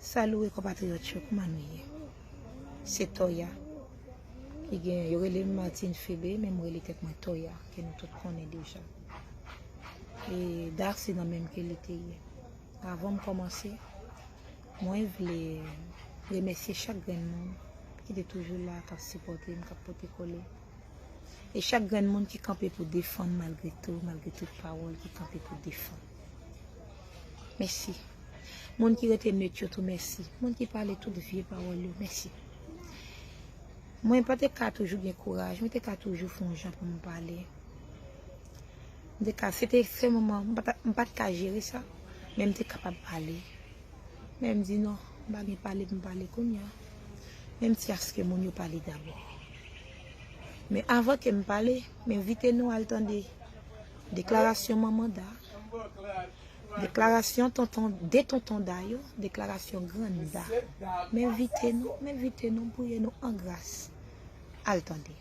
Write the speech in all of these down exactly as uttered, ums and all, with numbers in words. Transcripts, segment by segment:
Salut konpatriyòt yo, kòman nou ye? Se Toya ki gen, yo rele m Martine Febe, men m rele tèt mwen Toya, ke nou tout konnen deja. E Da se nan menm ke li te ye. Avan m kòmanse, mwen vle remèsye chak grenn moun ki te toujou la, k ap sipòte m, k ap pote kole. E chak grenn moun ki kanpe pou defann malgre tou, malgre tout pawòl ki kanpe pou defann. Mèsi. Moun ki rete net yo tou, mèsi. Moun ki pale tout vye pawòl yo, mèsi. Mwen pa te ka toujou gen kouraj, mwen te ka toujou fè yon jan pou m pale. M te ka, se te ekstrèmman, m pa ta, m pa t ka jere sa, men m te kapab pale. Men m di non, m pa gen pale pou m pale kounye a. Men m ti aske moun yo pale dabò. Men avan ke m pale, m envite nou al tande deklarasyon manman Da, deklarasyon tonton, de tonton Da yo, deklarasyon grann Da. M envite nou, m envite nou, m priye nou an gras. Al tande.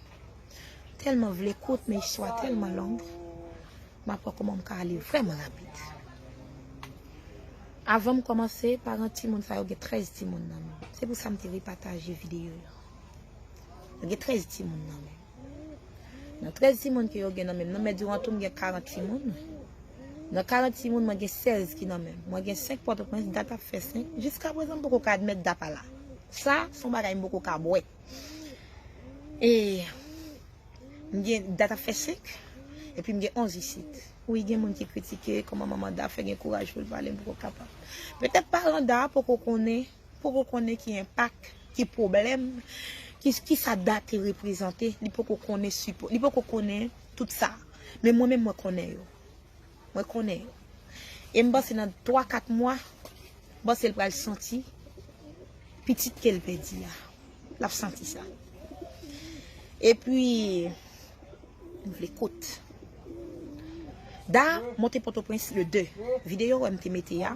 Tèlman vle kout, men istwa tèlman long. M ap wè kòman m ka ale vrèman rapid. Avan m kòmanse, paran timoun sa yo gen trèz timoun nan men. Se pou sa m te repataje videyo yo. Yo gen trèz timoun nan men. Nan trèz timoun ke yo gen nan men m nan, men diwan tou m gen karant timoun. Nan karant timoun, mwen gen sèz ki nan men m. Mwen gen senk Pòtoprens, Dat ap fè senk. Jiskaprezan, m poko ka admèt Da pa la. Sa, se yon bagay m poko ka bwè. E m gen, Dat ap fè senk, epi m gen onz isit. Wi, gen moun ki kritike kòman manman Da fè gen kouraj pou l pale, m poko kapab. Petèt paran Da poko konnen, poko konnen ki enpak, ki pwoblèm, ki, ki sa Da te reprezante, li poko konnen sipò, li poko konnen tout sa. Men mwen menm, mwen konnen yo. Mwen konnen yo. E m panse nan twa, kat mwa, m panse l pral santi pitit ke l pèdi a. L ap santi sa. Epi, m vle kout. Da monte Pòtoprens le de. Videyo wè m te mete a,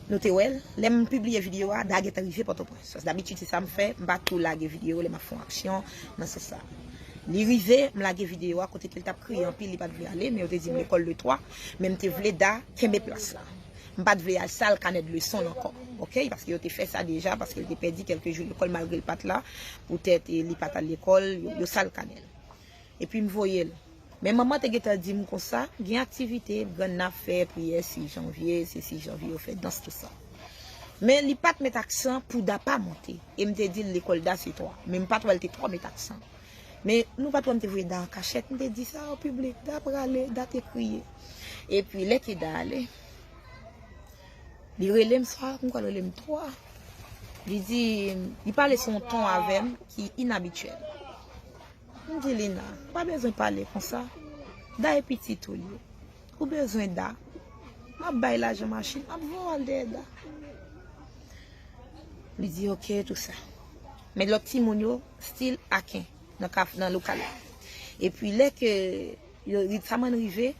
nou te wè l. Lè m pibliye videyo a, Da gentan rive Pòtoprens. Paske dabitid se sa m fè, m pa tou lage videyo lè m ap fè yon aksyon nan sans sa. Li rive, m lage videyo a kote ke l t ap kriye anpil, li pa t vle ale, men yo te di m lekòl le twa, men m te vle Da kenbe plas la. M pa t vle al sal kanè de leson l ankò, oke? Paske yo te fè sa deja, paske l te pèdi kèlke jou lekòl malgre l pa t la, poutèt, e, li pa t al lekòl, yo, yo sal kanè l. Epi m voye l. Men manman te gentan di m konsa, gen aktivite, grann nan ap fè priyè sis janvye, se sis janvye yo fè dans, tout sa. Men li pa t met aksan pou Da pa monte. E m te di l lekòl Da se twa. Men m pa t wè l te twò met aksan. Men nou pa t wè m te voye Da an kachèt, m te di sa an piblik, Da prale, Da te kriye. Epi lè ke Da ale, li rele m swa, m kwè l rele m twa. Li di, li pale sou yon ton avè m ki inabityèl. M di Lina, pa bezwen pale konsa. Da e pitit ou l ye. Ou bezwen Da. M ap bay lajan machin, m ap voye w al dèyè Da. Li di oke, tou sa. Men lòt timoun yo still aken nan kaf, nan lokal la. Epi lè ke yo, Ritsaman rive,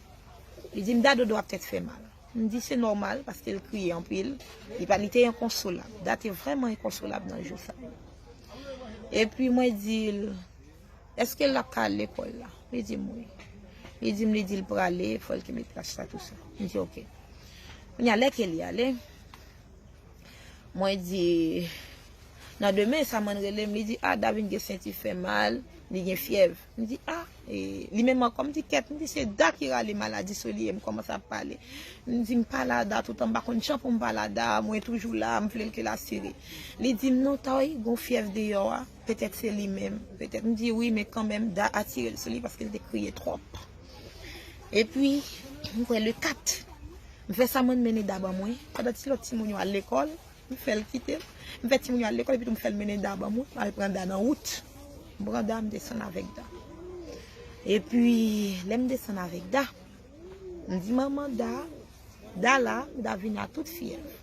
li di m Da dodo ap tèt fè mal. M di se nòmal, paske l kriye anpil. Li pa, li te enkonsolab. Da te vrèman enkonsolab nan jou sa. Epi mwen di l, èske l ap ka al lekòl la? Li di m wi. Li di m, li di l prale, fò l kenbe plas la, tou sa. M di oke. Kounye a, lè ke li ale, mwen di, nan demen, Samann rele m, li di, a, Da vin gen senti fè mal, li gen fyèv. M di, a, e, li menm ankò, m di, kèt, m di, se Da ki rale maladi sou li, e m kòmanse ap pale. M di, m pale a Da toutan, m pa konn jan pou m pale a Da, mwen toujou la, m vle l ke l asire. Li di m, non, Toy, gon fyèv deyò a, petèt se li menm, petèt. M di, wi, men kanmenm, Da atire l sou li paske l te kriye twòp. Epi, m kwè le kat, m fè Samann mennen Da ban mwen, pandan ti lòt timoun yo al lekòl, m fè l kite m. M fè timoun yo al lekòl, epi tou m fè l mennen Da ban mwen, m al pran Da nan wout. M pran Da, m desann avèk Da. Epi, lè m desann avèk Da, m di manman Da, Da la, Da vin a tout fyèv.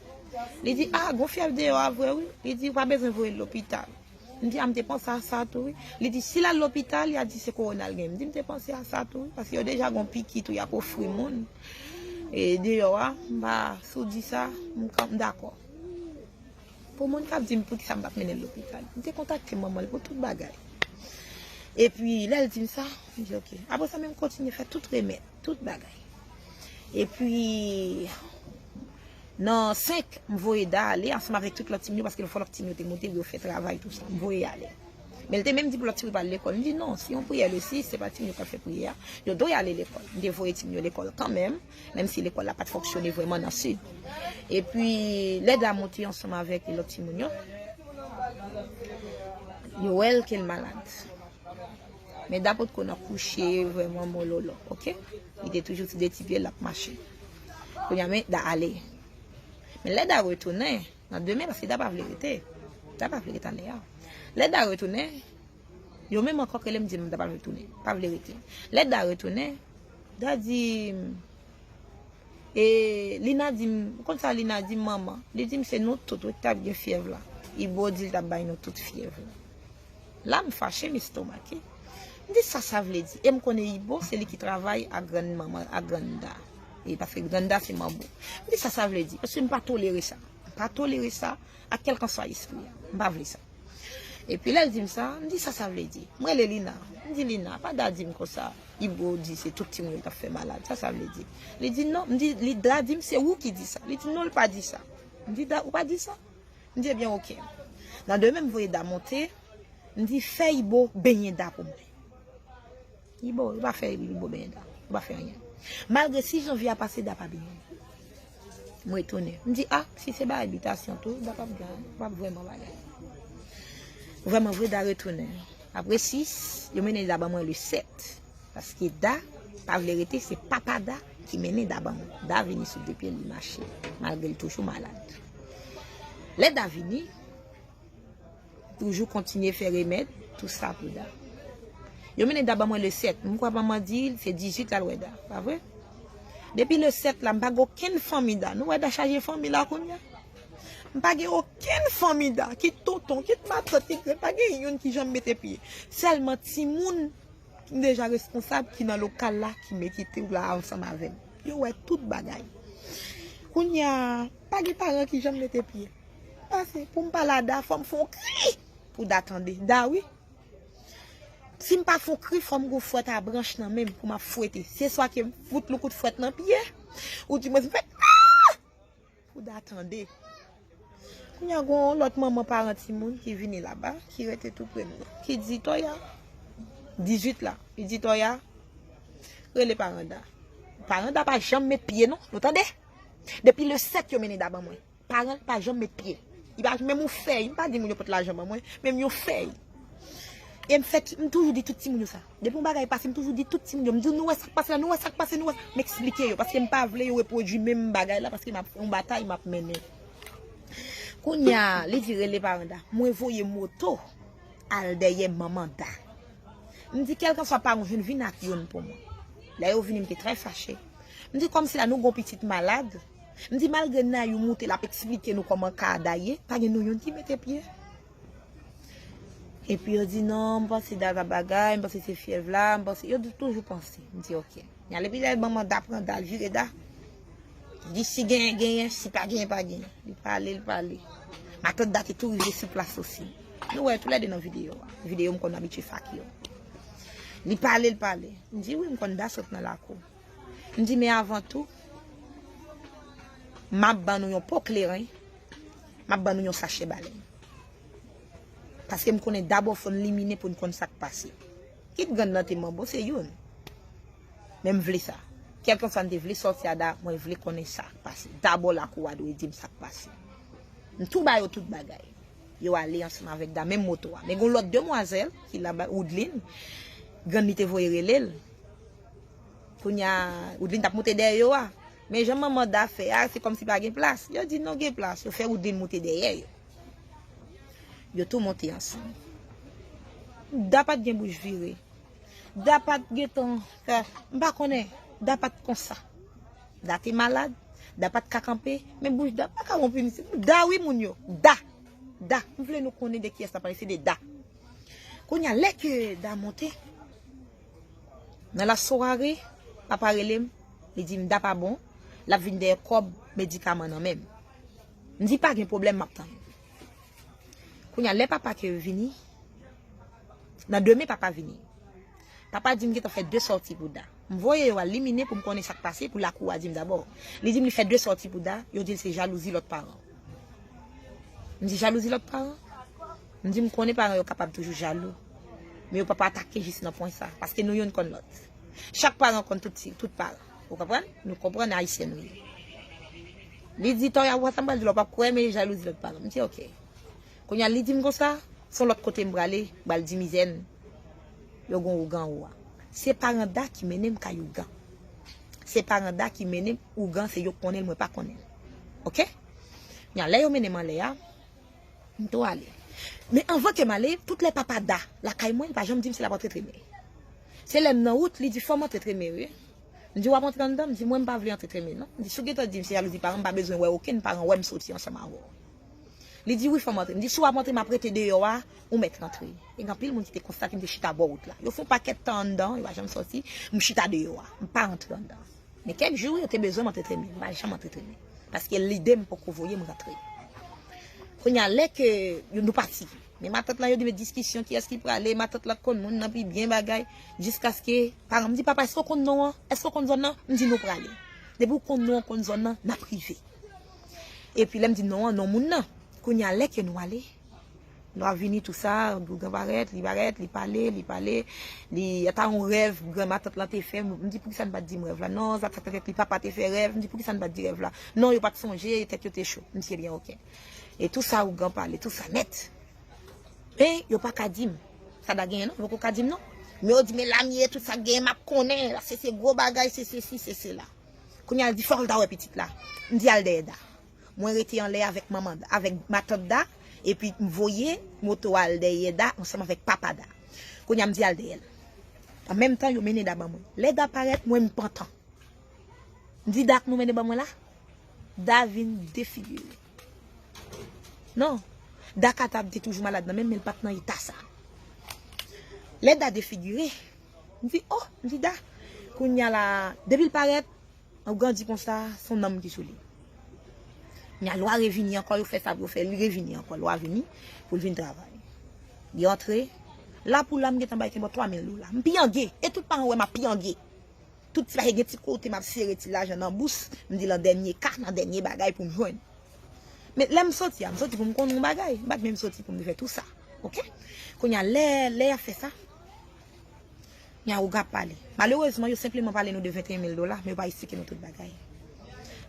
Li di, a, gon fyèv deyò a vre wi. Li di, ou pa bezwen voye l lopital. M di, a, m te panse a sa tou wi. Li di, si l al lopital, y a di se kowona l gen. M di, m te panse a sa tou wi, paske yo deja gon piki tou y ap ofri moun. E deyò a, m pa, si w di sa, m ka, m dakò. Pou moun k ap di m poukisa m pa t mennen l lopital, m te kontakte manman l pou tout bagay. Epi, lè l di m sa, m di, oke. Apre sa, men m kontinye fè tout remèd, tout bagay. Epi, Nan senk, m voye Da ale ansanm avèk tout lòt timoun yo, paske fò lòt timoun yo te monte pou yo fè travay, tou sa. M voye ale. Men l te menm di pou lòt timoun yo pa al lekòl. M di non, se yon priyè le sis, se pa timoun yo k ap fè priyè a. Yo dwe ale lekòl. M te voye timoun yo lekòl kanmenm, menm si lekòl la pa t fonksyone vrèman nan sid. Epi, lè Da monte ansanm avèk lòt timoun yo, yo wè l ke l malad. Men Da potko nan kouche vrèman mololo, oke? Li te toujou sou de ti pye l ap mache. Kounye a, men Da ale. Men lè Da retounen, nan demen, paske Da pa vle rete. Da pa vle rete anlè a. Lè Da retounen, yo menm ankò k rele m di m Da pa vle tounen, pa vle rete. Lè Da retounen, Da di m, e Lina di m, ou konn sa Lina di m, manman? Li di m se nou tout wi ki t ap gen fyèv la. Ibo di l t ap bay nou tout fyèv la. La m fache, m estomake. M di sa sa vle di. E m konnen Ibo se li ki travay ak grann manman, ak grann Da. E paske grann Da se manbo. M di sa sa vle di. Paske m pa tolere sa. M pa tolere sa ak kèlkanswa espri a. M pa vle sa. Epi lè l di m sa, m di sa sa vle di. M rele Lina. M di Lina, pa Da di m konsa. Ibo di se tout timoun yo k ap fè malad. Sa sa vle di. Li di non. M di, li Da di m se ou ki di sa. Li di non, l pa di sa. M di Da, ou pa di sa? M di ebyen oke. Nan demen m voye Da monte, m di fè Ibo benyen Da pou mwen. Ibo, yo pa fè Ibo benyen Da. Yo pa fè anyen. Malgre sis janvye a pase, Da pa benyen. M retounen. M di a, si se bagay bitasyon tou, Da p ap gen, p ap vrèman bagay. Vrèman vre, Da retounen. Apre sis, yo mennen Da ban mwen le sèt. Paske Da pa vle rete, se papa Da ki mennen Da ban mwen. Da vini sou de pye l, li mache, malgre l toujou malad. Lè Da vini, toujou kontinye fè remèd, tou sa pou Da. Yo mennen Da ban mwen le sèt. M kwè manman di l se dizuit l al wè Da, pa vre? Depi le sèt la, m pa gen okenn fanmi Da. Nou wè Da chaje fanmi la kounye a? M pa gen okenn fanmi Da, kit tonton, kit matant, kit grann, pa gen youn ki janm mete pye. Sèlman timoun ki deja responsab ki nan lokal la ki mete tou la ansanm avè m. Yo wè tout bagay. Kounye a, pa gen paran ki janm mete pye. Pase, pou m pale a Da, fò m fè yon kri pou Da tande. Da wi. Si m pa fè yon kri, fò m gen yon fwèt a branch nan men m pou m ap fwete. Se swa ke m fout l yon kout fwèt nan pye, ou dimwens m fè ah! Pou Da tande. Kounye a, gen yon lòt manman paran timoun ki vini laba, ki rete tou pre m nan, ki di Toya, dizuit la, li di Toya, rele paran Da. Paran Da pa janm met pye non, nou tande? Depi le sèt yo mennen Da ban mwen. Paran l pa janm met pye. Li pa menm yon fèy, m pa di moun yo pot lajan ban mwen, menm yon fèy. E m fè, m toujou di tout timoun yo sa. Depi yon bagay pase, m toujou di tout timoun yo. M di nou wè sa k pase la, nou wè sa k pase, nou wè sa. M eksplike yo, paske m pa vle yo repwodui menm bagay la, paske m ap fè yon batay, m ap mennen. Kounye a, li di rele paran Da. Mwen voye moto al dèyè manman Da. M di kèlkanswa paran w jwenn, vin ak youn pou mwen. Lè yo vini, m te trè fache. M di kòmsi la nou gon pitit malad. M di malgre Nayou moute, l ap eksplike nou kòman ka a Da ye, pa gen nou youn ki mete pye. Epi yo di non, m panse Da t ap bagay, m panse se fyèv la, m panse, yo di toujou panse. M di oke. Kounye a, epi lè manman Da pran Da, l vire Da. Li di si genyen, genyen, si pa genyen, pa genyen. Li pale, li pale. Matant Da te tou rive sou plas osi. Nou wè toulède nan videyo a. Videyo m konn abitye fake yo. Li pale, li pale. M di wi, m konn Da sot nan lakou. M di men avan tou, m ap ban nou yon po kleren, m ap ban nou yon sachè balen. Paske m konnen Da bò fò n limine pou n konn sa k pase. Kit grann nan te manbo, se youn. Men m vle sa. Kèlkanswa n te vle sòti a Da, mwen vle konnen sa k pase. Da bò lakou a dwe di m sa k pase. M tou ba yo tout bagay. Yo ale ansanm avèk Da, menm moto a. Men gen yon lòt demwazèl ki laba, Woodline, grann li te voye rele l. Kounye a, Woodline t ap moute dèyè yo a. Men jan manman Da fè a, se kòmsi pa gen plas. Yo di non, gen plas. Yo fè Woodline moute dèyè yo. Yo tou monte ansanm. Da pa t gen bouch vire. Da pa t gentan fè, m pa konnen. Da pa t konsa. Da te malad. Da pa t ka kanpe. Men bouch Da pa ka wonpini. Da wi moun yo. Da. Da. M vle nou konnen de kiyès n ap pale. Se de Da. Kounye a, lè ke Da monte, nan lasware, papa rele m, li di m Da pa bon, l ap vin dèyè kòb medikaman nan men m. M di pa gen pwoblèm, m ap tann. Kounye a, lè papa ke vini, nan demen papa vini. Papa di m gentan fè de sòti pou Da. M voye yo al Limine pou m konnen sa k pase, pou lakou a di m dabò. Li di m li fè de sòti pou Da, yo di l se jalouzi lòt paran. M di jalouzi lòt paran? M di m konnen paran yo kapab toujou jalou. Men yo p ap atake jis nan pwen sa, paske nou youn konn lòt. Chak paran konn tout, ti- tout paran. Ou konprann? Nou konprann ayisyen nou ye. Li di, Toya, w wè sa m pral di w la, w p ap kwè, men jalouzi lòt paran. M di, oke. Kounye a, li di m konsa, se yon lòt kote m prale, m pral di mizè n, yo gon ougan ou a. Se paran Da ki mennen m kay ougan. Se paran Da ki mennen m ougan, se yo k konnen l, mwen pa konnen l. Oke? Kounye a, lè yo mennen m anlè a, m tou ale. Men anvan ke m ale, tout lè papa Da lakay mwen, li pa janm di m si l ap antre tremen. Se lè m nan wout, li di, fò m antre tremen, wi. M di, w ap antre anndan? M di, mwen, m pa vle antre tremen, non. M di, si w gentan di m se jalouzi paran, m pa bezwen wè okenn paran wè m soti ansanm avè w. Li di, wi, fò m antre. M di, si w ap antre, m ap rete deyò a, ou mèt rantre. E gen anpil moun ki te konstate m te chita bò wout la. Yo fè yon pakèt tan anndan, yo pa janm sòti, m chita deyò a. M pa rantre anndan. Men kèk jou, yo te bezwen m antre tremen. M pa janm antre tremen. Paske lide m poko voye m rantre. Kounye a, lè ke yo, nou pati. Men matant lan, yo di, men diskisyon, kiyès ki prale, matant lan konn moun nan pi byen bagay. Jiskaske, paran m di, papa, èske w konn non an? Èske w konn zòn nan? M di, nou prale. Depi w konn non an, konn zòn nan, n ap rive. Epi lè m di non an, non moun nan. Kounye a, lè ke nou ale, lwa vini, tou sa, ougan parèt, li parèt, li pale, li pale, li ata yon rèv granmatant lan te fè. M di, poukisa n pa t di m rèv la? Non, sa, sa, sa, li papa te fè rèv. M di, poukisa n pa t di rèv la? Non, yo pa t sonje, tèt yo te cho. M di, ebyen, oke. E tou sa, ougan pale, tou sa nèt. Men, yo pa ka di m. Sa Da genyen, non, yo poko ka di m, non. Men yo di, men Lamie, tout sa k genyen, m ap konnen, paske se gwo bagay, se sesi, se sela. Kounye a, l di, fò l ta wè pitit la. M di, al dèyè Da. Mwen rete anlè avèk manman, avèk matant Da, epi m voye moto a al dèyè Da ansanm avèk papa Da. Kounye a m di al dèyè l. An menm tan, yo mennen Da ban mwen. Lè Da parèt, mwen m pantan. M di Da k nou mennen ban mwen la. Da vin defigire. Non. Da ka ta te toujou malad nan men m, men l pa t nan eta sa. Lè Da defigire, m di, oh, m di Da. Kounye a la, depi l parèt, Ougan di konsa, se yon nanm ki sou li. Nya lwa revini ankò, yo fè sa pou yo fè, li revini ankò, lwa vini pou l vin travay. Li antre, la pou la m gentan bay kenbòt twa mil dola. M pyange, e tout paran wè m ap pyange. Tout ti bagay gen ti kote m ap sere ti lajan nan bous, m di lan dènye ka, nan dènye bagay pou m jwenn. Men lè m soti a, m soti pou m konn yon bagay, m pa t menm soti pou m te fè tou sa. Oke? Kounye a lè, lè y ap fè sa, Nya Ougan ap pale. Malerezman, yo senpleman pale nou de venteyen mil dola, men yo pa esplike nou tout bagay.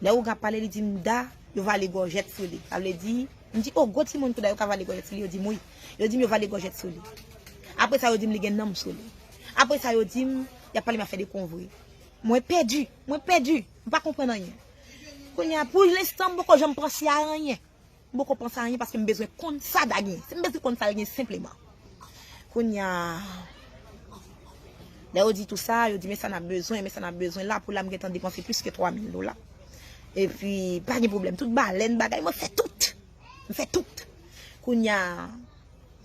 Lè Ougan ap pale, li di m Da, yo vale gòjèt sou li. Sa vle di, m di, oh, gwo timoun tou Da, yo ka vale gòjèt sou li, yo di m wi. Yo di m yo vale gòjèt sou li. Apre sa, yo di m li gen nanm sou li. Apre sa, yo di m, y ap pale m afè de konvre. Mwen pèdi, mwen pèdi, m pa konprann anyen. Kounye a, pou lenstan, m poko janm panse a anyen. M poko panse a anyen paske m bezwen konn sa Da gen. Se m bezwen konn sa l gen senpleman. Kounye a, lè yo di tou sa, yo di, men sa n ap bezwen, men sa n ap bezwen. La pou la, m gentan depanse plis ke twa mil dola. Epi, pa gen pwoblèm. Tout balèn, bagay, mwen fè tout. M fè tout. Kounye a,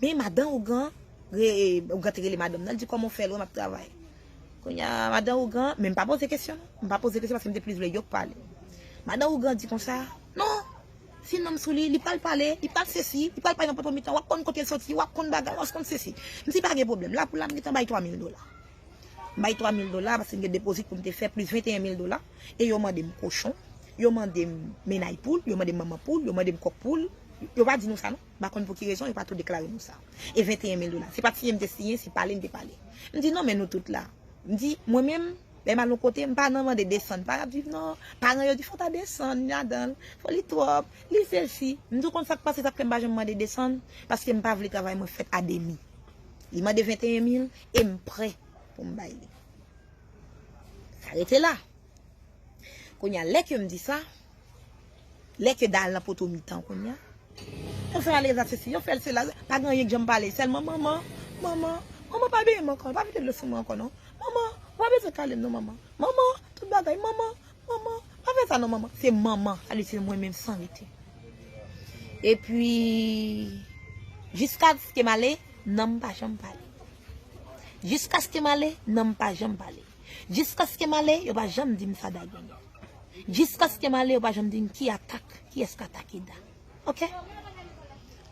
men madan Ougan, re, Ougan te rele madanm nan, l di, kòman w fè l wè m ap travay? Kounye a, madan Ougan, men m pa poze kesyon, non. M pa poze kesyon paske m te plis vle yo k pale. Madan Ougan di konsa, non, si nanm sou li, li pral pale, li pral sesi, li pral pale nan poto mitan, w ap konn kote l soti, w ap konn bagay, w ap konn sesi. M di pa gen pwoblèm, la pou la, m gentan bay twa mil dola. M bay twa mil dola paske m gen depozit pou m te fè, plis venteyen mil dola, e yo mande m kochon, yo mande m mennay poul, yo mande m manman poul, yo mande m kòk poul. Yo pa di nou sa, non. M pa konn pou ki rezon, yo pa tou deklare nou sa. E venteyen mil dola. Se pa t siyen m te siyen, se pale m te pale. M di, non, men nou tout la. M di, mwen menm, lè m al yon kote, m pa nan mande desann. Pa ap viv, non. Paran yo di, fò w ta desann ladan l. Fò li twòp. Li sesi. M di, w konn sa k pase, sa k fè m pa janm mande desann? Paske m pa vle travay mwen fèt a demi. Li mande venteyen mil e m prè pou m bay li. Sa rete la. Kounye a, lè ke m di sa, lè ke Da al nan poto mitan kounye a, yo fè l ale la sesi, yo fè l sela, pa gen anyen k janm pale, sèlman manman, manman, manman pa benyen m ankò, pa vide dlo sou mwen ankò non. Manman, ou pa bezwen kale m non manman. Manman, tout bagay, manman, manman, pa fè sa non manman. Se manman, sa vle di se mwen menm san rete. Epi, jiskaske m ale, nanm pa janm pale. Jiskaske m ale, nanm pa janm pale. Jiskaske m ale, yo pa janm di m sa Da genyen. Jiskaske m ale, yo pa janm di m ki atak, kiyès k atake Da. Oke?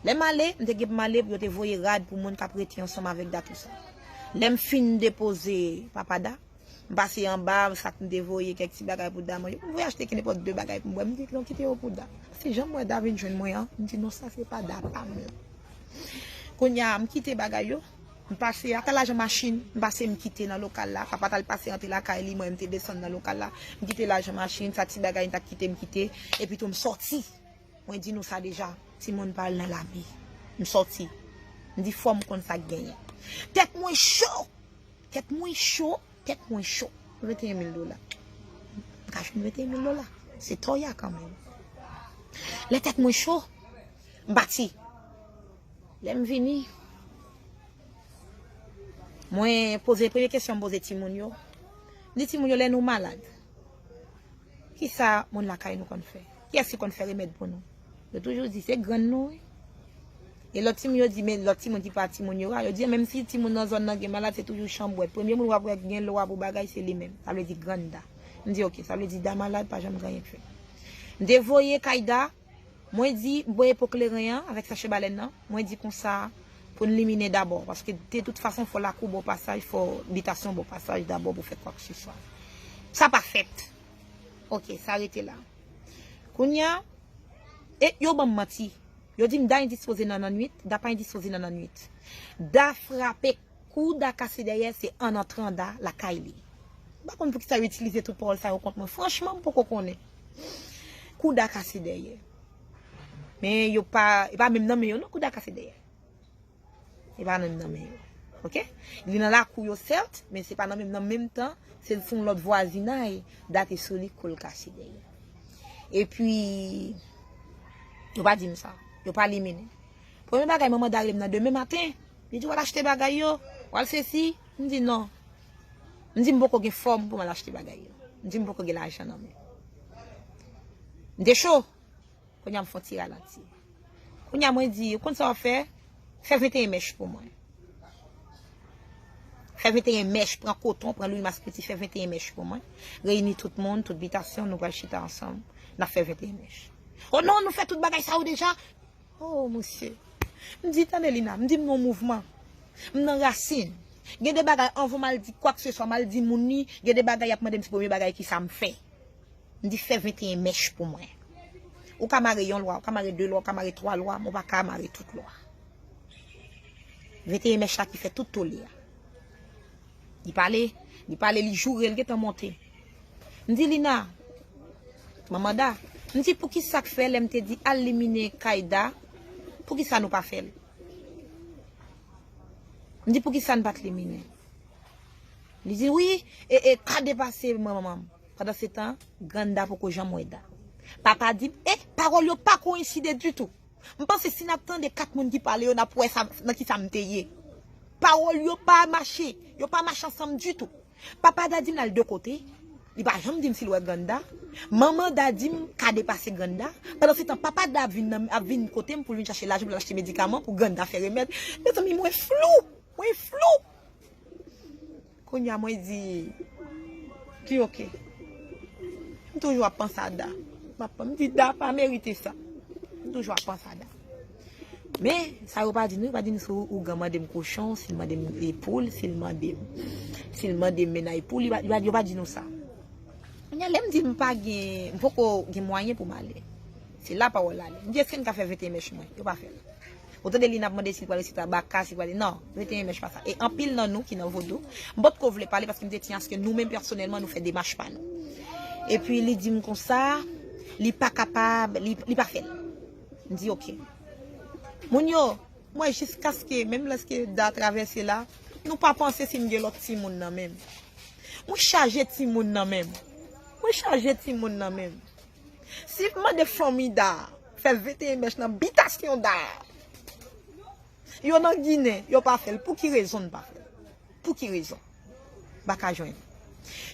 Lè m ale, m te gen pou m ale pou yo te voye rad pou moun k ap rete ansanm avèk Da tou sa. Lè m fin depoze papa Da, M pase anba, sa k m te voye, kèk ti bagay pou Da manje. M voye achte ki nenpòt de bagay pou m bwè. M di, "Non, kite yo pou Da." Se jan m wè Da vin jwenn mwen an, m di, "Non, sa se pa Da pa m lan." Kounye a, m kite bagay yo. M pase, ata lajan machin, m pase, m kite nan lokal la. Papa t al pase antre lakay li, mwen, m te desann nan lokal la. M kite lajan machin, sa ti bagay, m t ap kite, m kite. Epi tou, m sòti. Mwen di nou sa deja, timoun pa al nan lame. M sòti. M di, "Fò m konn sa k genyen." Tèt mwen cho! Tèt mwen cho, tèt mwen cho. Venteyen mil dola. M ka jwenn venteyen mil dola. Se toya kanmenm. Lè tèt mwen cho, m pati. Lè m vini, mwen poze, premye kesyon m poze timoun yo. M di timoun yo, "Lè nou malad, kisa moun lakay nou konn fè? Kiyès ki konn fè remèd pou nou?" Yo toujou di, "Se grann nou, wi." E lòt timoun yo di, men lòt timoun ki pa timoun yo a, yo di, "Menm si timoun nan zòn nan gen malad, se toujou chanbwèt. Premye moun w ap wè gen lwa pou bagay, se li menm." Sa vle di grann Da. M di, "Oke, sa vle di Da malad, pa janm gen anyen k fè." M te voye kay Da, mwen di, m voye po kleren an avèk sachè balèn nan, mwen di konsa, pou n liminen dabò, paske de tout fason, fò lakou ba w pasaj, fò bitasyon ba w pasaj dabò pou fè kwakseswa. Sa pa fèt. Oke, sa rete la. Kounye a, e yo ban m manti. Yo di m Da endispoze nan lannwit, Da pa endispoze nan lannwit. Da frape, kou Da kase dèyè, se an antran Da lakay li. M pa konn poukisa yo itilize tout pawòl sa yo kont mwen. Franchman, m poko konnen. Kou Da kase dèyè. Men yo pa, e pa menm nan men yo non, kou Da kase dèyè. E pa nan menm nan men yo. Oke? Li nan lakou yo, sèt, men se pa nan menm, nan menm tan, se sou yon lòt vwazinay, Da te sou li, kou l kase dèyè. Epi, yo pa di m sa. Yo pa liminen. Premye bagay, manman Da rele m nan demen maten. Li di, "W al achte bagay yo, w al sesi." M di, "Non." M di, "M poko gen fòm pou m al achte bagay yo." M di, "M poko gen lajan nan men." M te cho. Kounye a m fè yon ti ralanti. Kounye a mwen di, "Ou konn sa w ap fè? Fè venteyen mèch pou mwen. Fè venteyen mèch, pran koton, pran lwil maspiti, fè venteyen mèch pou mwen. Reyini tout moun, tout bitasyon, nou pral chita ansanm, n ap fè venteyen mèch." "O non, nou fè tout bagay sa yo deja." O, mesye. M di, "Tande, Lina," m di, "M nan mouvman. M nan rasin. Gen de bagay, anvan m al di kwakseswa, m al di moun li, gen de bagay y ap mande m, se premye bagay ki sa m fè." M di, "Fè venteyen mèch pou mwen. Ou ka mare yon lwa, ou ka mare de lwa, ou ka mare twa lwa, men ou pa ka mare tout lwa. Venteyen mèch la ki fè tout tole a." Li pale, li pale, li joure, li gentan monte. M di, "Lina, manman Da," m di, "Poukisa k fè lè m te di al liminen kay Da, poukisa nou pa fè l?" M di, "Poukisa n pa t liminen?" Li di, "Wi, e, e, ka depase manman m." Pandan se tan, grann Da poko janm wè Da. Papa di m, e, pawòl yo pa koyenside ditou. M panse si n ap tande kat moun ki pale yo, n ap wè sa, nan ki sa m te ye. Pawòl yo pa mache, yo pa mache ansanm ditou. Papa Da di m l al de kote, li pa janm di m si l wè grann Da. Manman Da di m ka depase grann Da. Pandan se tan, papa Da ap vin, nan, ap vin kote m pou l vin chache lajan pou l achte medikaman pou grann Da fè remèd. Mezanmi, mwen flou, mwen flou. Kounye a mwen di, ki oke. M toujou ap panse a Da. M ap, m di, Da pa merite sa. M toujou ap panse a Da. Men, sa yo pa di nou, yo pa di nou si ougan mande m kochon, si l mande m poul, si l mande m, si l mande m mennaj poul, yo pa, yo pa, yo pa di nou sa. Kounye a, lè m di m pa gen, m poko gen mwayen pou m ale. Se la pawòl la ale. M di, èske n ka fè venteyen mèch mwen? Yo pa fè l. Ou tande li n ap mande si l pral resite a baka, si l pral, non, venteyen mèch pa sa. E anpil nan nou ki nan vodou, m potko vle pale paske m te tiyan aske nou menm pèsonèlman nou fè demach pa nou. Epi li di m konsa, li pa kapab, li, li pa fè l. M di, oke. Moun yo, mwen jiskaske, menm lèske Da travèse la, nou pa panse si m gen lòt timoun nan men m. Mwen chaje timoun nan men m. Mwen chaje timoun nan men m. Si m mande fanmi Da fè venteyen mèch nan bitasyon Da, yo nan Ginen, yo pa fè l. Pou ki rezon n pa fè l? Pou ki rezon? M pa ka jwenn.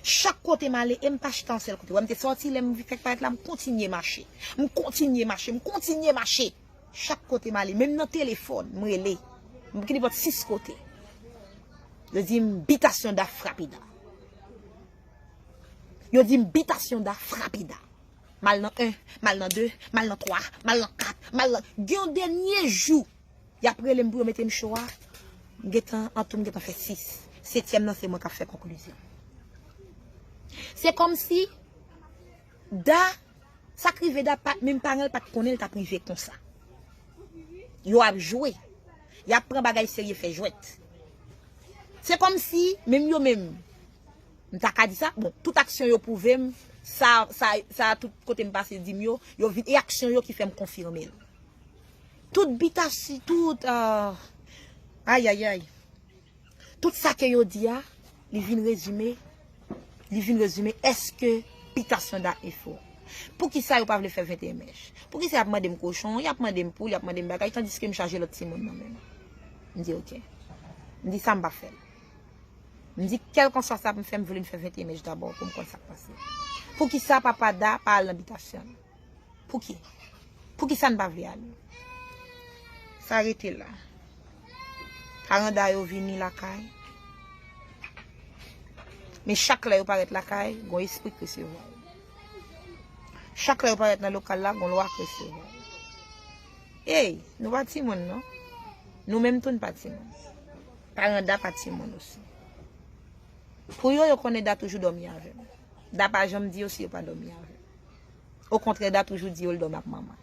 Chak kote m ale, e m pa chita yon sèl kote. Wè, m te sòti, lè m fèk parèt la, m kontinye mache. M kontinye mache, m kontinye mache. Chak kote m ale, menm nan telefòn, m rele. M ki nenpòt sis kote. Yo di m bitasyon Da frape Da. Yo di m bitasyon Da frape Da. M al nan en, m al nan de, m al nan twa, m al nan kat, m al nan, gen yon dènye jou, y ap rele m pou yo mete m cho a. M gentan, antou m gentan fè sis. Setyèm nan, se mwen k ap fè konklizyon. Se kòmsi Da, sa k rive Da, pa, menm paran l pa t konnen l t ap rive konsa. Yo ap jwe. Y ap pran bagay serye fè jwèt. Se kòmsi, menm yo menm, m ta ka di sa, bon, tout aksyon yo pwouve m, sa, sa, sa tout kote m pase di m yo, yo vin, e aksyon yo ki fè m konfime l. Tout bitasi, tout, ah, ayayay. Tout sa ke yo di a, li vin rezime, li vin rezime èske bitasyon Da efo. Poukisa yo pa vle fè venteyen mèch? Poukisa y ap mande m kochon, y ap mande m poul, y ap mande m bagay, tandiske m chaje lòt timoun nan men m? M di oke. M di sa m pa fè l. M di kèlkanswa sa pou m fè, m vle m fè venteyen mèch dabò pou m konn sa k pase. Poukisa papa Da pa al nan bitasyon l? Pouki? Poukisa n pa vle ale? Sa rete la. Paran Da yo vini lakay. Men chak lè yo parèt lakay, gon espri k resevwa yo. Chak lè yo parèt nan lokal la, gon lwa k resevwa yo. Ey, nou pa timoun non. Nou menm tou n pa timoun. Paran Da pa timoun osi. Pou yo, yo konnen Da toujou dòmi avè m. Da pa janm di yo si yo pa dòmi avè m. Okontrè, Da toujou di yo l dòmi ak manman l.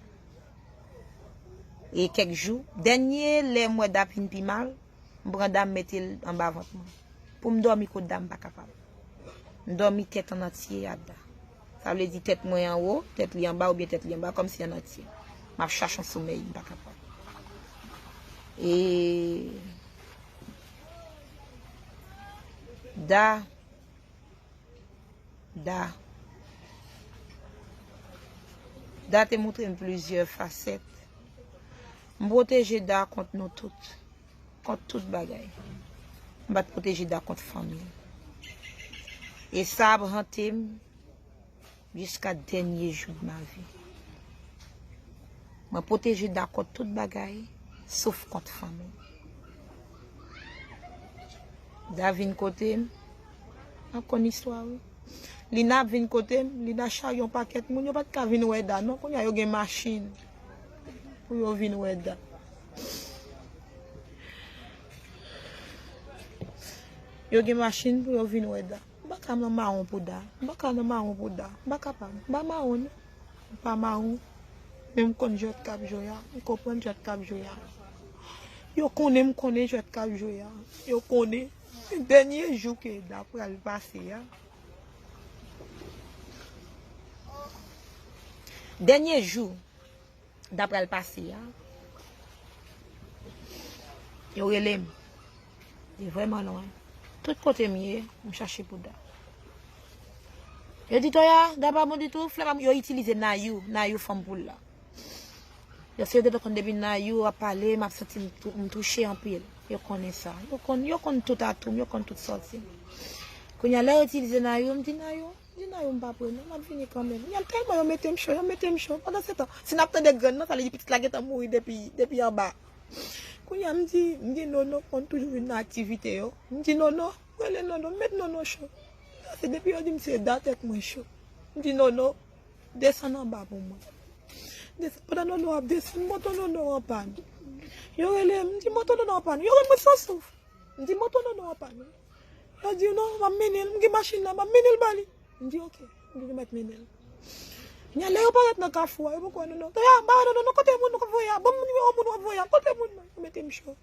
E kèk jou, dènye lè m wè Da vin pi mal, m pran Da m mete l anba vant mwen. Pou m dòmi kot Da m pa kapab. M dòmi tèt an antye a Da. Sa vle di tèt mwen anwo, tèt li anba oubyen tèt li anba, kòmsi an antye. M ap chache yon somèy, m pa kapab. E Da Da. Da te montre m plizyè fasèt. M pwoteje Da kont nou tout. Kont tout bagay. M pa t pwoteje Da kont fanmi l. E sa ap hante m jiska dènye jou de ma vie. Mwen pwoteje Da kont tout bagay, sof kont fanmi. Da vin kote m, m ap konn istwa wi. Lina ap vin kote m, Lina charye yon pakèt moun, yo pa t ka vin wè Da non, kounye a yo gen machin pou yo vin wè Da. Yo gen machin pou yo vin wè Da. M pa ka nan mawon pou Da. M pa ka nan mawon pou Da. M pa kapab. M pa mawon non. M pa mawon. Men m konn jwèt k ap jwe a. M konprann jwèt k ap jwe a. Yo konnen m konnen jwèt k ap jwe a. Yo konnen. Dènye jou ke Da pral pase a. Dènye jou. Da pral pase a. Yo rele m. Li vrèman lwen. Tout kote m ye, m chache pou Da. Yo di Toya, Da pa bon ditou, flè pa bon, yo itilize Nayou, Nayou fanm poul la. Yo se yo te konn depi Nayou ap pale, m ap santi m tou- m touche anpil. Yo konnen sa. Yo konn, yo konn tout atou m, yo konn tout sòti m. Kounye a, lè yo itilize Nayou, m di Nayou, Di Nayou m pa pre non, m ap vini kanmenm. Y al tèlman yo mete m cho, yo mete m cho. Pandan se tan, si n ap tande grenn nan, sa vle di pitit la gentan mouri depi, depi anba. Kounye a m di, m di Nono konn toujou vin nan aktivite yo. M di Nono, rele Nono, m met Nono cho. Se depi yo di m se Da tèt mwen cho. M di Nono, desann anba pou mwen. Desann, pandan Nono ap desann, moto Nono an pàn. Yo rele m, m di moto Nono an pàn. Yo rele mwen san souf. M di moto Nono an pàn. Yo di non, m ap mennen l, m gen machin nan, m ap mennen l ba li. M di oke, m di nou mèt mennen l. Kounye a lè yo parèt nan kafou a, yo poko wè Nono. Toya, m pa wè Nono non, kote moun w ap voye a? Ban m nimewo moun w ap voye a, kote moun nan? Yo mete m cho.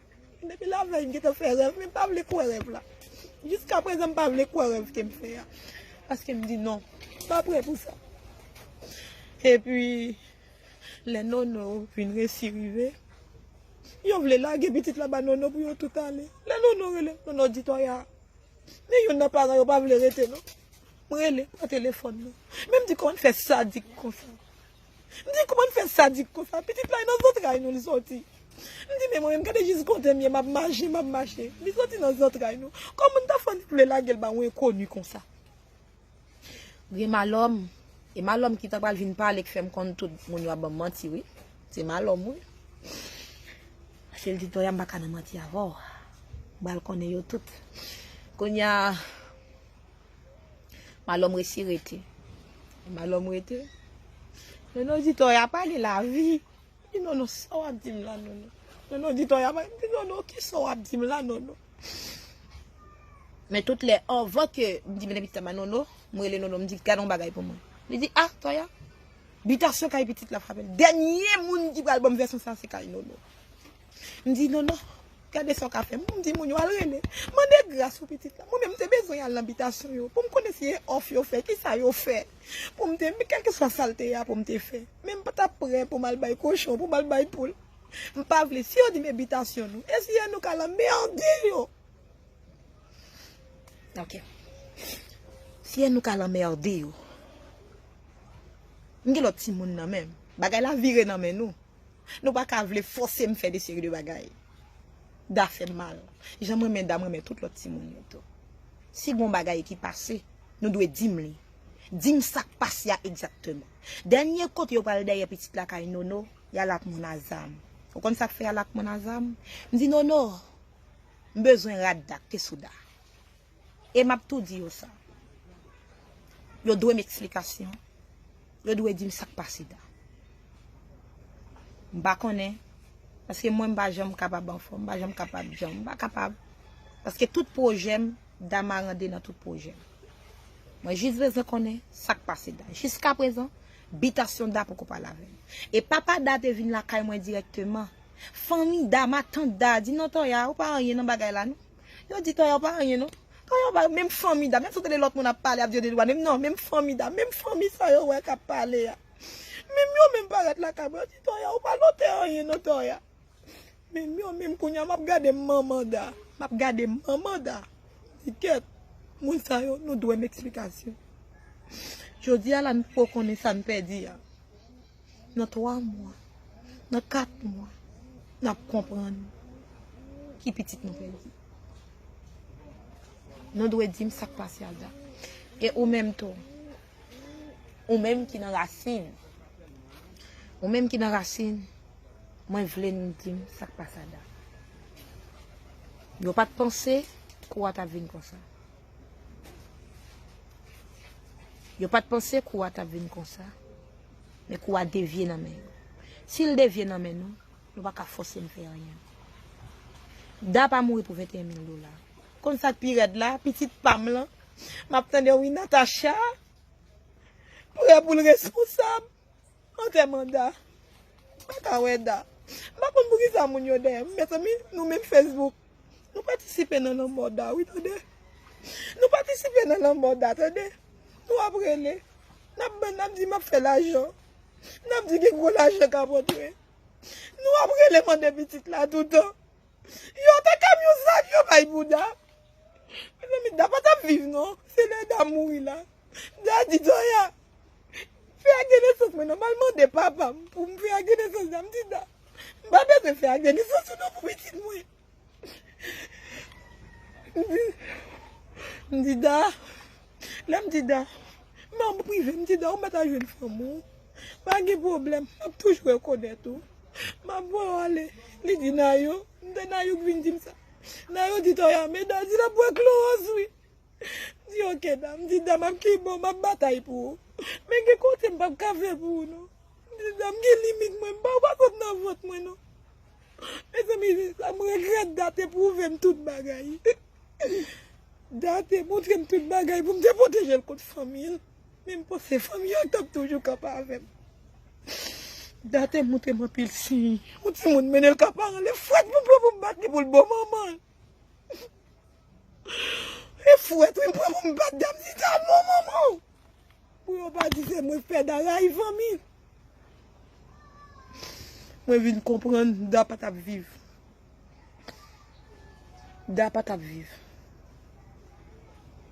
Depi lavèy m gentan fè rèv, men m pa vle kwè rèv la. Jiska prezan m pa vle kwè rèv ke m fè a. Paske m di non, m pa prè pou sa. Epi, lè Nono vin resi rive, yo vle lage pitit la ba Nono pou yo tout ale. Lè Nono rele, Nono di Toya, men youn nan paran yo pa vle rete non. M rele, pa telefòn nan. Men m di kòman n fè sadik konsa. M di kòman n fè sadik konsa. Pitit la e nan zantray nou li soti. M di men mwen menm gade jis kote m ye, m ap mache, m ap mache. Li soti nan zantray nou. Kòman n ta fè n vle lage l ba yon enkoni konsa? Gen malòm. E malòm ki ta pral vin pale k fè m konn tout moun yo ap ban m manti wi. Se malòm wi. Paske l di Toya m pa ka nan manti avè w. M pral konnen yo tout. Kounye a, malòm resi rete. Malòm rete. Nono di Toya pa gen lavi. M di Nono, sa w ap di m la Nono? Nono di Toya pa, m di Nono, kisa w ap di m la Nono? Men tout lè, anvan ke m di mennen pitit la ba Nono, M rele Nono, m di, "Gade yon bagay pou mwen." Li di, "Ah, Toya." Bitasyon kay pitit la frape l. Dènye moun ki pral ban m vèsyon sa, se kay Nono. M di, "Nono, gade sa w ka fè m." M di moun yo, "Al rele. Mande gras pou pitit la." Mwen menm, m te bezwen al nan bitasyon yo pou m konnen si e òf yo fè, ki sa yo fè. Pou m te, men kèlkeswa sa l te ye a, pou m te fè. Men m pa t ap prè pou m al bay kochon, pou m al bay poul. M pa vle. Si yo di m e bitasyon nou, e si e nou k al anmède yo? Ok. Si e nou k al anmède yo, m gen lòt timoun nan men m. Bagay la vire nan men nou. Nou pa ka vle fòse m fè de seri de bagay. Da fè m mal. Jan m renmen Da, m renmen tout lòt timoun yo tou. Si gon bagay ki pase, nou dwe di m li. Di m sa k pase a egzakteman. Dènye kote yo pral dèyè pitit la kay Nono, y al ak moun a zam. Ou konn sa k fè y al ak moun a zam? M di, "Nono, m bezwen rad Da k te sou Da." E m ap tou di yo sa. Yo dwe m eksplikasyon. Yo dwe di m sa k pase Da. M pa konnen. Paske mwen, m pa janm kapab anfòm. M pa janm kapab janm. M pa kapab. Paske tout pwojè m, Da marande nan tout pwojè m. Mwen jis bezwen konnen sa k pase Da. Jiskaprezan, bitasyon Da poko pale avè m. E papa Da te vin lakay mwen dirèkteman. Fanmi Da, matant Da, di, "Non, Toya, ou pa anyen nan bagay la, non." Yo di, "Toya, ou pa anyen, non." Toya, ou pa, menm fanmi Da, menm si w tande lòt moun ap pale, ap di yo de dwa, menm non, menm fanmi Da, menm fanmi sa yo wè k ap pale a. Menm yo menm parèt lakay mwen, yo di, "Toya, ou pa note anyen, non, Toya." Menm yo menm kounye a, m ap gade manman Da, m ap gade manman Da. Di, "Kèt, moun sa yo, nou dwe m eksplikasyon." Jodi a la, n poko konnen sa n pèdi a. Nan twa mwa, nan kat mwa, n ap konprann ki pitit nou pèdi. Nou dwe di m sa k pase a Da. E ou menm tou, ou menm ki nan rasin, ou menm ki nan rasin, mwen vle n di m sa k pase a Da. Yo pa t panse kou a t ap vin konsa. Yo pa t panse kou a t ap vin konsa. Men kou a devye nan men yo. Si l devye nan men nou, nou pa ka fòse m fè anyen. Da pa mouri pou venteyen mil dola. Konn sa k pi rèd la, pitit pa m lan, m ap tande wi Natacha prè pou l responsab antèman Da. M pa ka wè Da. M pa konn poukisa moun yo dèyè m. Mezanmi, nou menm Facebook, nou patisipe nan lanmò Da, wi, tande. Nou patisipe nan lanmò Da, tande. Nou ap rele. N ap, n ap di m ap fè lajan. N ap di gen gwo lajan k ap rantre. Nou ap rele mande pitit la toutan. Yo te kamyon zam yo bay pou Da. Mezanmi, Da pa t ap viv, non. Se lè Da mouri la. Da di Toya, "Fè ak de nesans mwen, non, m al mande papa m pou m fè ak de nesans Da." M di Da, "M pa bezwen fè ak de nesans ou, non, pou pitit mwen." M di, m di Da, lè m di Da, m an prive, m di Da, "Ou mèt al jwenn fanm ou. Pa gen pwoblèm, m ap toujou rekonèt ou. M ap voye w ale." Li di Nayo, m te Nayo k vin di m sa. Nayo di Toya, "Men Da di l ap bwè klowòz, wi." M di, "Oke, Da." M di, "Da, m ap kibò, m ap batay pou ou. Men gen kote m p ap ka fè pou ou, non." M di, "Da, m gen limit mwen, m pa, ou pa sot nan vant mwen, non." Mezanmi, sa m regrèt, Da te pwouve m tout bagay. Da te montre m tout bagay pou m te pwoteje l kont fanmi l. Men m panse fanmi an t ap toujou kanpe avè m. Da te montre m anpil siy. Yon timoun mennen l ka paran l, e fwèt pou m pran pou m bat li pou l bon manman l. E fwèt, wi, m pran pou m bat Da, m di, "Da, bon manman w." Pou yo pa di se mwen fè Da rayi fanmi. Mwen vin konprann Da pa t ap viv. Da pa t ap viv.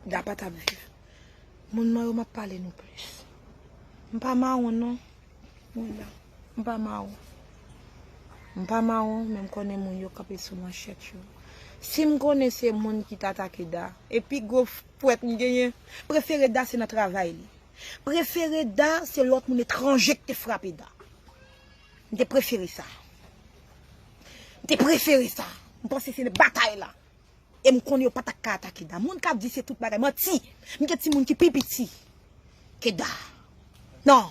Da pa t ap viv. Moun mwen yo, m ap pale nou plis. M pa mawon, non. Mwen la. M pa mawon. M pa mawon, men m konnen moun yo kanpe sou manchèt yo. Si m konnen se moun ki t atake Da, e pi gwo fwèt m genyen, prefere Da se nan travay li. Prefere Da se lòt moun etranje ki te frape Da. M te prefere sa. M te prefere sa. M panse se batay la. E m konnen yo pa t ap ka atake Da. Moun k ap di se tout bagay, manti. M gen timoun ki pi piti ke Da. Non.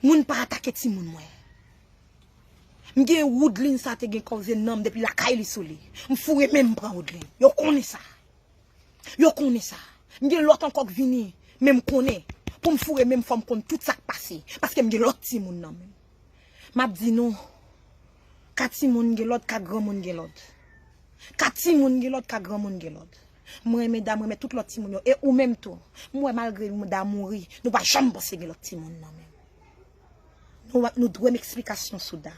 Moun pa atake timoun mwen. M gen Woodline, sa te gen koze nanm depi lakay li sou li. M foure men m pran Woodline. Yo konnen sa. Yo konnen sa. M gen lòt ankò k vini, men m konnen. Pou m foure men m, fò m konn tout sa k pase, paske m gen lòt timoun nan men m. M ap di nou, ka timoun gen lòd, ka granmoun gen lòd. Ka timoun gen lòd, ka granmoun gen lòd. Mwen renmen Da, mwen renmen tout lòt timoun yo. E ou menm tou. M wè malgre Da mouri, nou pa janm panse gen lòt timoun nan men m. Nou, nou dwe m eksplikasyon sou Da.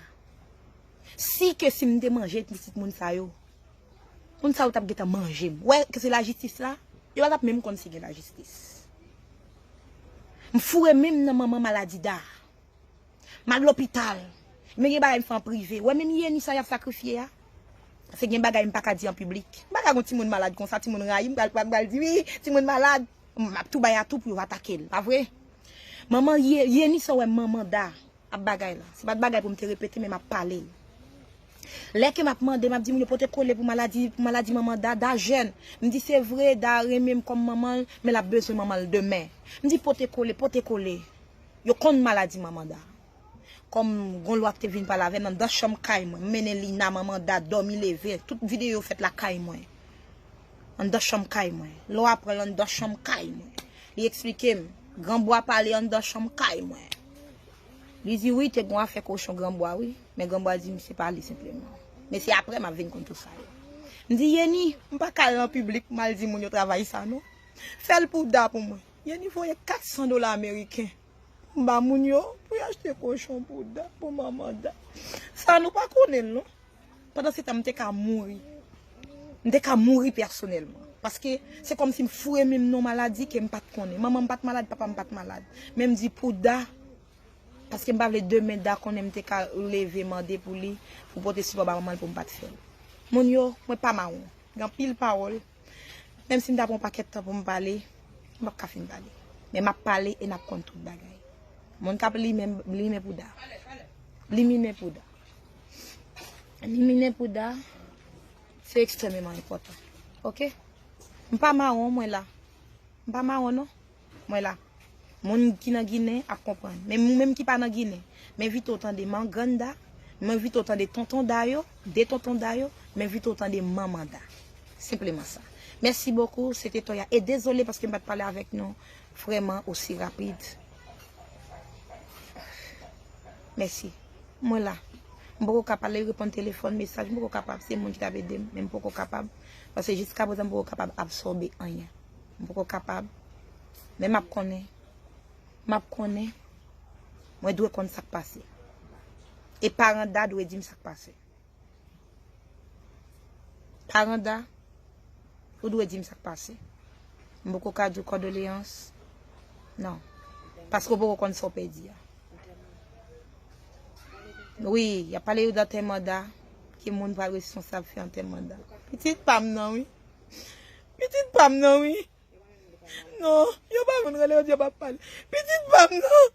Si ke si m te manje pitit moun sa yo, moun sa yo t ap gentan manje m. Wè, ke se lajistis la, yo pa t ap menm konn si gen lajistis. M foure men m nan manman maladi Da. M al lopital. Men gen bagay m fè an prive. Wè menm Yeni sa y ap sakrifye a. Se gen bagay m pa ka di an piblik. M pa ka gon timoun malad konsa, timoun rayi m, pral, pral, pral di, "Wi, timoun malad." M ap tou bay atou pou yo atake l, pa vre? Manman Ye-, Yeni sa w wè manman Da ap bagay la. Se pa t bagay pou m te repete, men m ap pale l. Lè ke m ap mande, m ap di moun yo pote kole pou maladi, pou maladi manman Da, Da jèn. M di se vre, Da renmen m kòm manman l, men l ap bezwen manman l demen. M di pote kole, pote kole. Yo konn maladi manman Da. Kòm gon lwa ki te vin pale avè m anndan chanm kay mwen, m mennen Lina, manman Da, dòmi leve, tout videyo fèt lakay mwen. Anndan chanm kay mwen. Lwa pran l anndan chanm kay mwen. Li eksplike m, Granbwa pale anndan chanm kay mwen. Li di wi, te gon afè kochon Granbwa wi, men Granbwa di misye pale senpleman. Men se apre m ap vin konn tout sa yo. M di Yeni, m pa ka al nan piblik m al di moun yo travay sa non. Fè l pou Da pou mwen. Yeni voye kat san dola ameriken. M ba moun yo pou y achte kochon pou Da, pou manman Da. Sa nou pa konnen l non. Pandan se tan m te ka mouri. M te ka mouri pèsonèlman. Paske se kòmsi m foure men m nan maladi ke m pa t konnen. Manman m pa t malad, papa m pa t malad. Men m di pou Da, paske m pa vle demen Da konnen m te ka leve mande pou li, pou pote sipò ba manman l pou m pa t fè l. Moun yo, mwen pa mawon. Gen anpil pawòl. Menm si m ta pran yon pakèt tan pou m pale, m p ap ka fin pale. Men m ap pale e n ap konn tout bagay. Moun k ap limen, limen pou Da. Liminen pou Da. Liminen pou Da, se ekstrèmeman enpòtan. Oke? M pa mawon, mwen la. M pa mawon, non. Mwen la. Moun ki nan Ginen ap konprann. Men moun menm ki pa nan Ginen, m envite w tande Mangrann Da, m envite w tande Tonton Da yo, de Tonton Da yo, m envite w tande Manman Da. Senpleman sa. Mèsi bokou, se te Toya. E dezole paske m pa t pale avèk nou vrèman osi rapid. Mèsi. Mwen la. M poko ka pale, reponn telefòn, mesaj, m poko kapab. Se moun ki t ap ede m, men m poko kapab. Paske jiska prezan, m poko kapab absòbe anyen. M poko kapab. Men m ap konnen. M ap konnen. Mwen dwe konn sa k pase. E paran Da dwe di m sa k pase. Paran Da, ou dwe di m sa k pase. M poko ka di w kondoleyans. Non. Paske w poko konn sa w pèdi a. Wi, y ap pale yo d antèman Da, ki moun pral responsab fè antèman Da. Pitit pa m nan, wi. Pitit pa m nan, wi. Non, yo pa vin rele yo di yo p ap pale. Pitit pa m nan.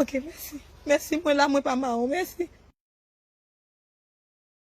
Ok, mèsi. Mèsi, mwen la, mwen pa mawon. Mèsi.